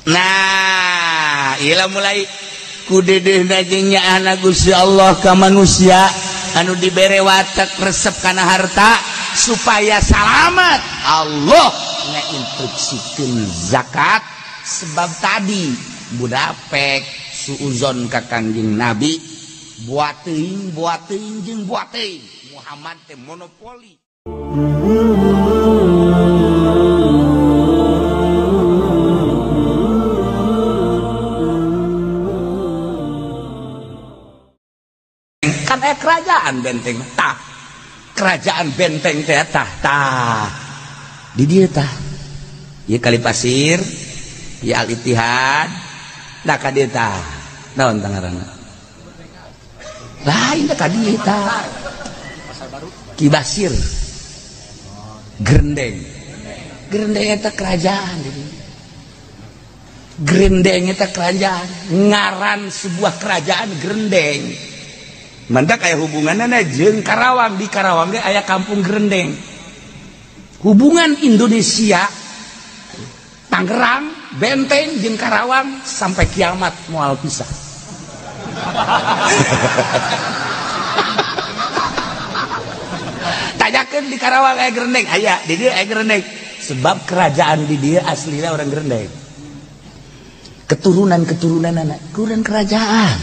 Nah, ilah mulai kudedehna jeung nyaahna Gusti Allah ka manusia anu dibere watek resep kana harta supaya salamat. Allah ngainstruksikeun zakat sebab tadi budapek suuzon ka Kangjeng Nabi buat teuing jeung buat teuing Muhammad teh monopoli. Kan aya kerajaan benteng tah, kerajaan benteng teh tah tah di dieu tah, ieu Kali Pasir, ieu Al Ittihad, nah ka dieu tah naon tah ngaranna? Lain teh ka dieu tah. Ki Basir. Gerendeng. Gerendeng eta kerajaan di dieu. Gerendeng eta kerajaan, ngaran sebuah kerajaan Gerendeng. Mantak aya hubunganna jeung Karawang, di Karawang ge aya kampung Gerendeng. Hubungan Indonesia Tangerang, Benteng jeung Karawang sampai kiamat moal pisah. Tanyakeun di Karawang aya Gerendeng, aya di dieu aya Gerendeng. Sebab kerajaan di dieu aslina orang Gerendeng. Keturunan-keturunanana, keturunan kerajaan.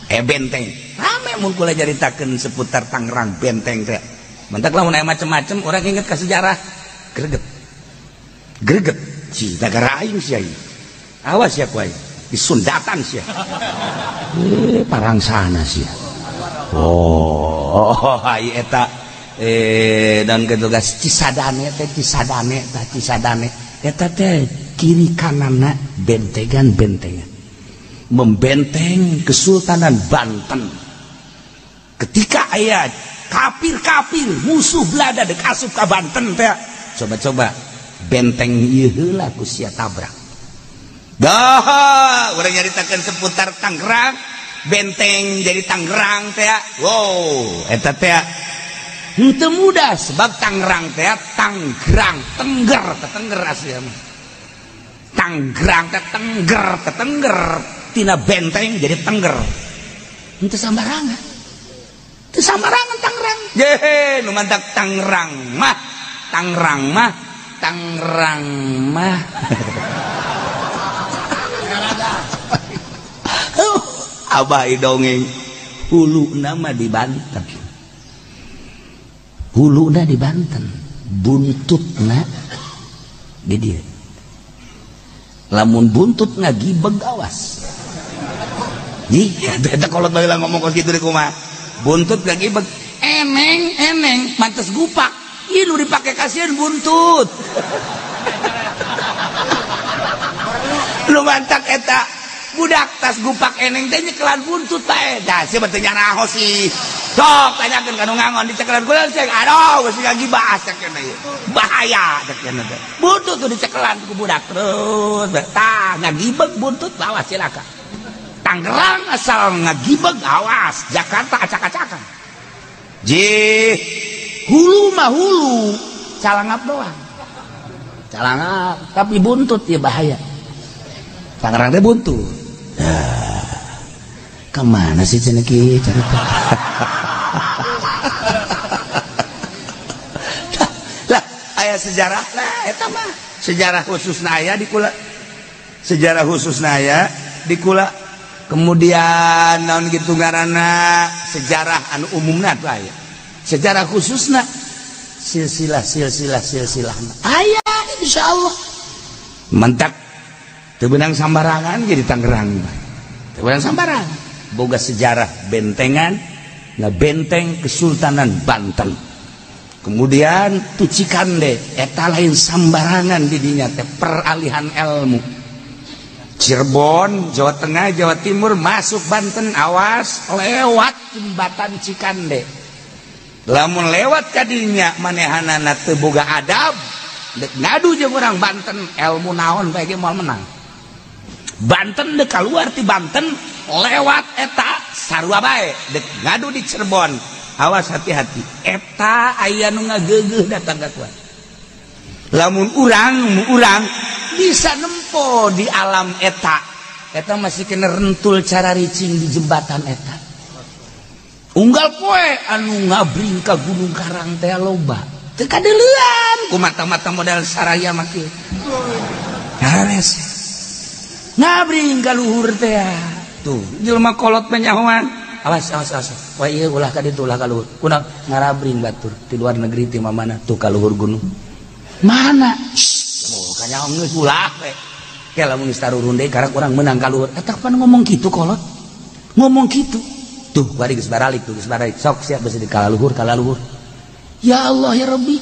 Benteng. Rame mun kula caritakeun seputar Tangerang Benteng teh. Mantak lamun aya macem-macem orang inget ka sejarah. Greget. Greget si negara aing sia ieu. Awas ya ku aing. Disundatan sia. Parangsana sia. Oh, ai eta dan ketugas Cisadane teh Cisadane tah Cisadane eta teh kiri kananna bentengan-bentengan. Membenteng Kesultanan Banten. Ketika aya kafir-kafir musuh Belanda dek asup ka Banten teh, coba-coba benteng ieu heula ku sia tabrak. Dah, urang nyaritakeun seputar Tangerang, benteng jadi Tangerang teh. Wow, eta teh henteu mudah sebab Tangerang teh Tanggerang, tengger, tetengger asli mah. Tanggerang teh tengger, tetengger. Tina benteng jadi tengger. Henteu sambarangan. Teu sambarangan Tangerang. Ye, nu mantak Tangerang mah, Tangerang mah, Tangerang mah. Abah dongeng huluna mah di Banten. Huluna di Banten, buntutna di dieu. Lamun buntut ngagibeg awas. Ih, eta kolot baheula ngomong kos kitu di kumaha. Buntut ngagibeg, eneng eneng mantes gupak. Ih nu dipake kasihan buntut. Nu mantak eta budak tas gupak eneng teh nyekelan buntut bae. Dah sia teu nyaraho sih. Sok tanyakeun ka nu ngangon dicekelan kula cek. Aduh geus ngagibas cek cenah ieu. Bahaya cek cenah teh. Buntut tuh dicekelan ku budak terus. Tah ngagibeg buntut awas cilaka. Tangerang asal ngagibeg awas, Jakarta acak-acakan. Jih, hulu mah hulu, calangap doang. Calangap, tapi buntut ya bahaya. Tangerang teh buntut. Nah, kemana sih ceneki cerita? Lah, aya sejarah lah eta mah. Sejarah khususna aya di kula. Sejarah khususna aya di kula. Kemudian naon gitu ngaranna sejarah anu umumna tuh aya. Sejarah khususna silsilah silsilah silsilahna aya insyaallah. Mentak teu beunang sambarangan jadi Tangerang. Teu beunang sambarangan. Boga sejarah bentengan, ngabenteng Kesultanan Banten. Kemudian tu Cikande eta lain sambarangan di dinya teh peralihan ilmu. Cirebon, Jawa Tengah, Jawa Timur masuk Banten awas lewat jembatan Cikande. Lamun lewat kadinya manehanana teu boga adab, dek ngadu jeung urang Banten ilmu naon bae ge moal menang. Banten dek kaluar ti Banten lewat eta sarua bae dek ngadu di Cirebon. Awas hati-hati eta aya nu ngageugeuh datang ka kuat. Lamun urang bisa nempo Tempo di alam eta. Eta masih kena rentul cara ricing di jembatan eta. Unggal poe anu ngabring ka Gunung Karang teh loba. Teu kadeuleuan ku mata-mata modal saraya mah kieu. Hares. Ngabring ka luhur teh. Tuh, jelema kolot mah nyahoan. Awas awas awas. Wah ieu ulah ka ditu ulah ka luhur. Kunaon ngarabring batur ti luar negeri ti mana tuh ka luhur gunung. Mana? Oh, kanyaho geus ulah we. Ke lamun geus tarurun deui karak urang meunang ka luhur. Eta pan ngomong kitu kolot. Ngomong kitu. Tuh, bari geus baralik tuh geus baralik. Sok siap beusi di kalaluhur kalaluhur. Ya Allah ya Rabbi.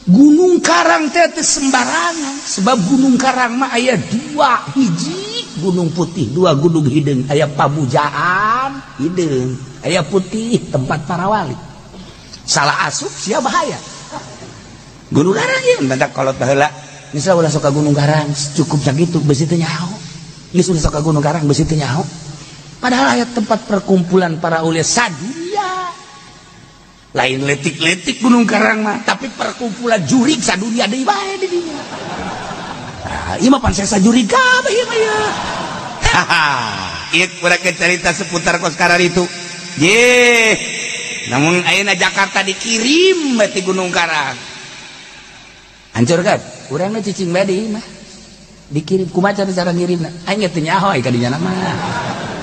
Gunung Karang teh teu sembarangan. Sebab Gunung Karang mah aya dua hiji Gunung Putih, dua Gunung Hideung, aya Pabujaan Hideung, aya Putih tempat para wali. Salah asup sia bahaya. Gunung Karang ieu mentak kolot baheula. Misal ulah sok ka Gunung Karang cukup sakitu beusi teu nyaho. Geus ulah sok ka Gunung Karang beusi teu nyaho. Padahal aya tempat perkumpulan para ulia sadunia. Lain letik-letik Gunung Karang mah, tapi perkumpulan jurig sadunia deui bae di dinya. Nah, ieu mah pan sesa jurig kabeh ieu mah ieu. Haha, ieu urang cerita seputar kos kararitu. Ye. Namun ayeuna Jakarta dikirim bae ti Gunung Karang. Hancur kan? Urang mah cicing bae di imah. Dikirim kumaha cara ngirimna? Aing teu nyaho ai ka dinya mah.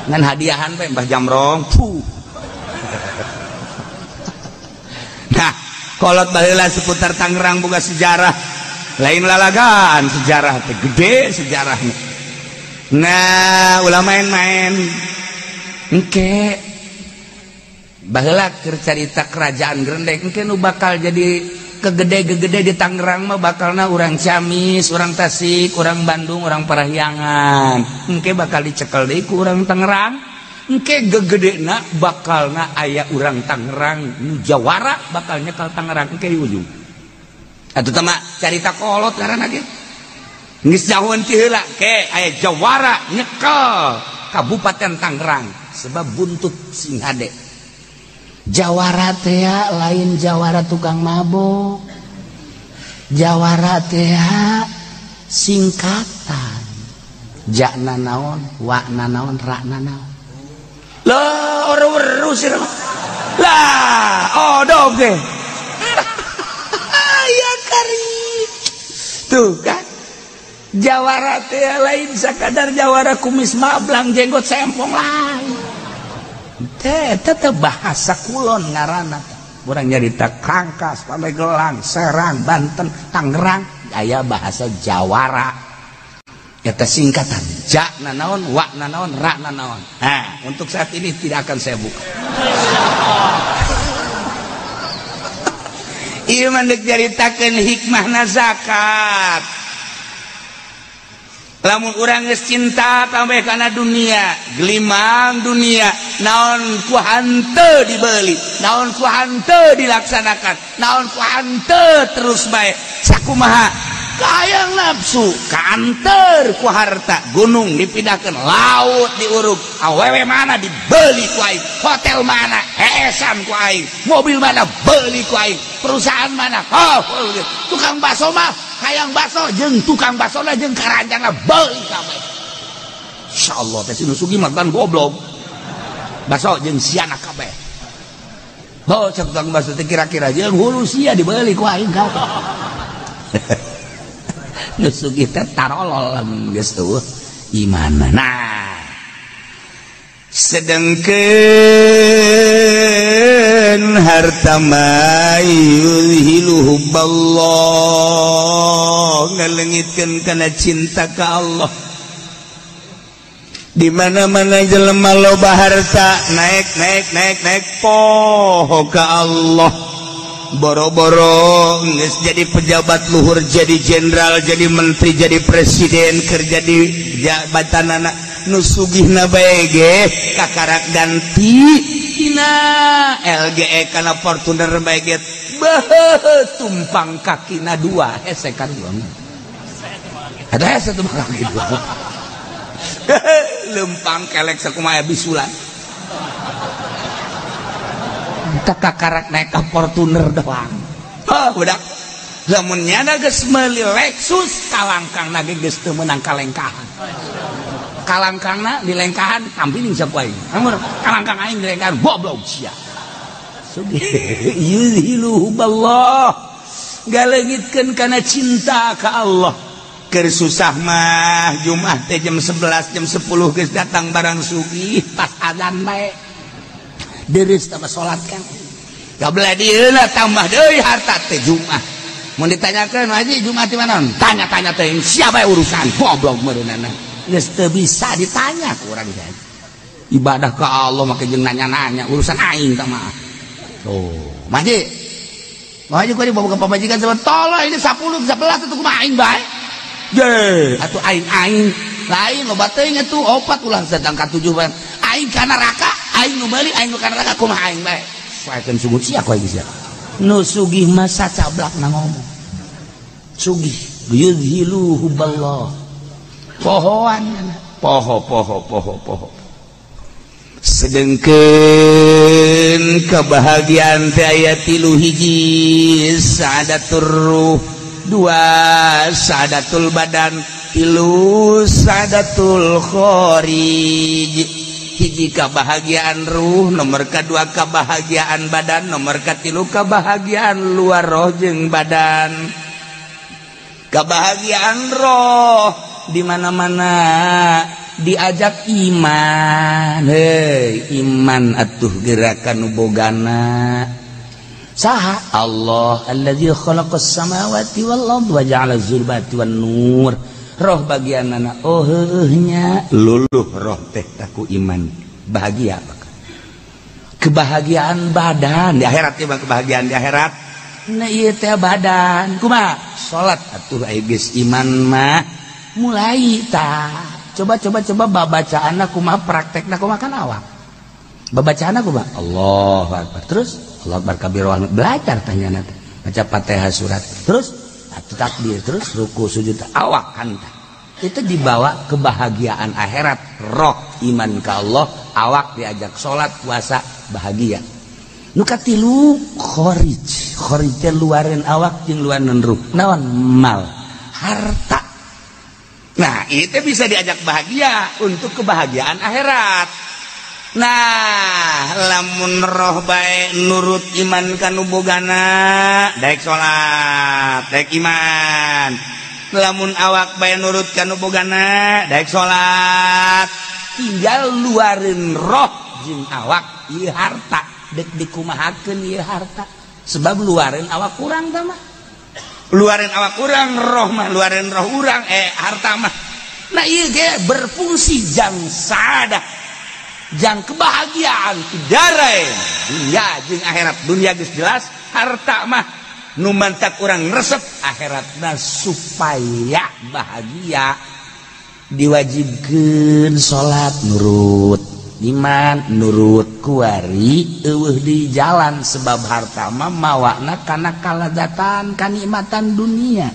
Ngan hadiahan bae Mbah Jamrong. Puh. Nah, kolot baheula seputar Tangerang boga sejarah. Lain lalagan sejarah teh gede sejarahnya. Nah, ulah main-main. Engke baheula keur carita kerajaan Grendeng engke nu bakal jadi kegede-gegede di Tangerang mah bakalna urang Ciamis, urang Tasik, urang Bandung, urang Parahyangan. Engke bakal dicekel deui ku urang Tangerang. Engke gegedena bakalna aya urang Tangerang nu jawara bakal nyekel Tangerang engke di ujung. Atuh teh mah carita kolot ngaranna ge. Geus jauheun ti heula ke aya jawara nyekel Kabupaten Tangerang sebab buntut sing hade. Jawara teh lain jawara tukang mabok. Jawara teh singkatan. Jakna naon, wakna naon, rakna naon. Lah ora weru sih. Lah odog teh. Ya kari. Tuh kan. Jawara teh lain sakadar jawara kumis mablang jenggot sempong lain. Teh tetep bahasa kulon ngaranna. Urang nyarita Kangkas, Pandeglang, Serang, Banten, Tangerang aya bahasa jawara. Eta singkatan ja nanaon, wa nanaon, ra nanaon. Nah, untuk saat ini tidak akan saya buka. Ieu mah deuk nyaritakeun hikmahna zakat. Lamun urang geus cinta tambah kana dunia, gelimang dunia, naon ku hanteu dibeli, naon ku hanteu dilaksanakan, naon ku hanteu terus bae. Sakumaha kahayang nafsu kaanteur ku harta, gunung dipindahkeun, laut diurug, awewe mana dibeli ku aing, hotel mana heesan ku aing, mobil mana beli ku aing, perusahaan mana, oh, tukang bakso mah hayang bakso jeung tukang baksona jeung karanjangna beuli kabeh. Insyaallah teh si nu sugih mah kan goblok. Bakso jeung siana kabeh. Oh, cek tukang bakso teh kira-kira jeung hulu sia dibeli ku aing kabeh. Nu sugih teh tarolol lamun geus eueuh imanna. Nah, sedengkeun harta ma yuzhilu hubballah ngalengitkeun kana cinta ka Allah. Di mana-mana jelema loba harta naik naik naik naik poho ka Allah. Boro-boro geus jadi pejabat luhur, jadi jenderal, jadi menteri, jadi presiden, kerja di jabatanana nu sugihna bae ge kakarak ganti tina LGE kana Fortuner bae ge beuh tumpang kakina dua hese kan dua ada hese tumpang kaki dua lempang kelek sakumaha bisulan tak kakarak naik ka Fortuner doang. Oh, budak Lamun nyana geus meuli Lexus kalangkangna ge geus teu meunang kalengkahan. Kalangkangna dilengkahan tampiling sapu aing. Amun kalangkang aing dilengkahan goblok sia. Sugih yuzhilu huballah. Galeungitkeun kana cinta ka Allah. Keur susah mah Jumat teh jam 11 jam 10 geus datang barang sugih pas azan bae. Deres tambah salat kan. Gabelah dieuna tambah deui harta teh Jumat. Mun ditanyakeun haji Jumat di mana? Tanya-tanya teh siapa urusan goblok meureunana. Geus teu bisa ditanya ku urang teh. Ibadah ka Allah make jeung nanya-nanya urusan aing tah mah. Tuh, Maji. Maji ku dibawa ka pamajikan sama tolong ini 10 11 atuh kumaha aing bae. Je, atuh aing-aing lain loba teuing atuh opat ulah sedang ka 7 bae. Aing ka neraka, aing nu meuli aing nu ka neraka kumaha aing bae. Saekeun sungut sia ku aing sia. Nu sugih mah sacablak na ngomong. Sugih yuzhilu huballah. Pohoan poho poho poho poho. Sedengkeun kebahagiaan teh aya 3 hiji sa'adatur ruh, 2 sa'adatul badan, 3 sa'adatul kharij. Hiji kebahagiaan ruh, nomor kedua kebahagiaan badan, nomor katilu kebahagiaan luar roh jeung badan. Kebahagiaan roh di mana-mana diajak iman. Hei, iman atuh gerakan nu bogana. Saha? Allah allazi khalaqas samawati wal ardh wa ja'ala dzulumati wan nur. Roh bagianana oh heuhnya luluh roh teh taku iman bahagia bakal. Kebahagiaan badan di akhirat ieu mah kebahagiaan di akhirat. Nah ieu teh badan kumaha salat atuh aya geus iman mah mulai tah coba coba coba babacaanna kumaha praktekna kumaha kan awak babacaanna kumaha Allahu akbar terus Allahu akbar kabira belajar tanyana teh baca Fatihah surat terus takbir terus ruku sujud awak kan itu dibawa kebahagiaan akhirat roh iman ke Allah awak diajak sholat puasa bahagia. Nu katilu kharij kharij teh luareun awak jeung luareun ruh naon mal harta. Nah itu bisa diajak bahagia untuk kebahagiaan akhirat. Nah lamun roh bae nurut iman kanu bogana daek salat daek iman. Lamun awak bae nurut kanu bogana daek salat tinggal luareun roh jeung awak ieu harta dek dikumahakeun ieu harta sebab luareun awak kurang tah mah luareun awak kurang roh mah luareun roh urang harta mah. Nah ieu ge berfungsi jang sadah jang kebahagiaan darain dunia jeung akhirat. Dunia geus jelas harta mah nu mantak urang resep akhiratna supaya bahagia diwajibkeun salat nurut iman nurut kuari eueuh di jalan sebab harta mah mawana kana kalazatan kanikmatan dunia.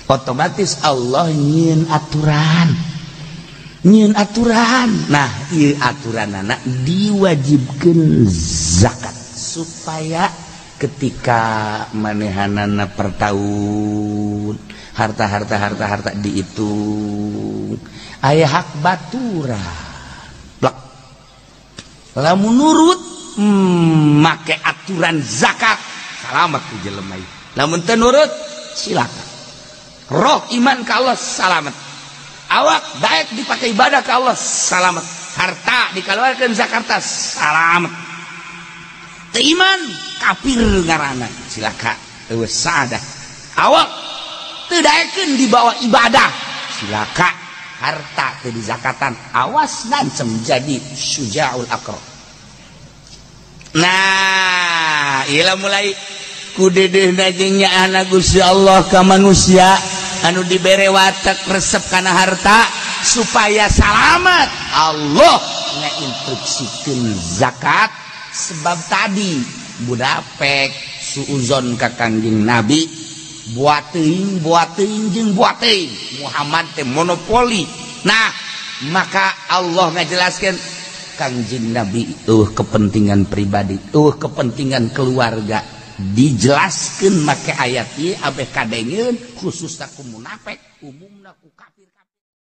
Otomatis Allah nyieun aturan nyieun aturan. Nah ieu aturanana diwajibkeun zakat supaya ketika manehanana per tahun harta-harta harta-harta dihitung aya hak batura blek lamun nurut make aturan zakat salamet ku jelema ieu. Lamun teu nurut silakan roh iman ka Allah salamet awak daek dipakai ibadah ke Allah salamet harta dikeluarkan zakat salamet teu iman kafir ngaranna silaka eueuh sadah awak teu daekeun dibawa ibadah silaka harta teu dizakatan awas ngancem jadi syujaul aqra. Nah ieu mulai ku dedehna jeung nyaahna Gusti Allah ka manusia anu dibere watek resep kana harta supaya salamet. Allah ngainstruksikeun zakat sebab tadi budapek suuzon ka Kangjeng Nabi buat teuing jeung buat teuing Muhammad teh monopoli. Nah maka Allah ngajelaskeun Kangjeng Nabi kepentingan pribadi, kepentingan keluarga. Dijelaskeun make ayat ieu abeh kadengeun khususna ku munafik, umumna ku kafir.